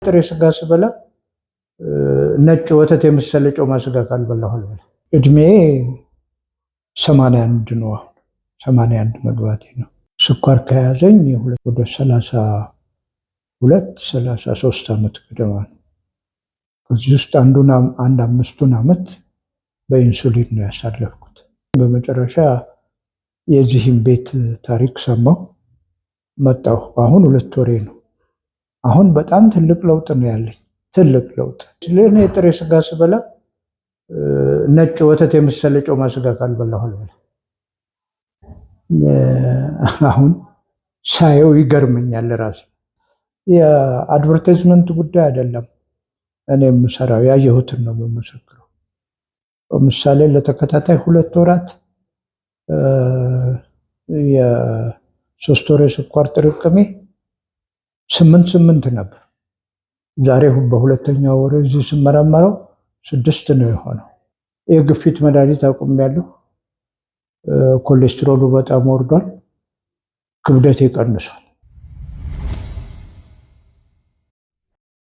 ጥሬ ስጋ ስበላ ነጭ ወተት የመሰለ ጮማ ስጋ ካልበላሁ አልበላም። እድሜ 81 ነው። አሁን 81 መግባቴ ነው። ስኳር ከያዘኝ ወደ 32 33 ዓመት ገደማ ነው። ከዚህ ውስጥ አንዱን አንድ አምስቱን ዓመት በኢንሱሊን ነው ያሳለፍኩት። በመጨረሻ የዚህም ቤት ታሪክ ሰማሁ፣ መጣሁ። አሁን 2 ወሬ ነው። አሁን በጣም ትልቅ ለውጥ ነው ያለኝ፣ ትልቅ ለውጥ። ለእኔ ጥሬ ስጋ ስበላ ነጭ ወተት የመሰለ ጮማ ስጋ ካልበላሁ አልበላም። አሁን ሳየው ይገርመኛል ራሴ። የ advertisement ጉዳይ አይደለም። እኔ የምሰራው ያየሁትን ነው የምመሰክረው። ምሳሌ ለተከታታይ 2 ወራት የ3 ወር የስኳር ጥርቅሜ 8.8 ነበር። ዛሬ በሁለተኛው ወር እዚህ ስመረመረው 6 ነው የሆነው። የግፊት መድኃኒት አቁሜያለሁ። ኮሌስትሮሉ በጣም ወርዷል። ክብደቴ ቀንሷል።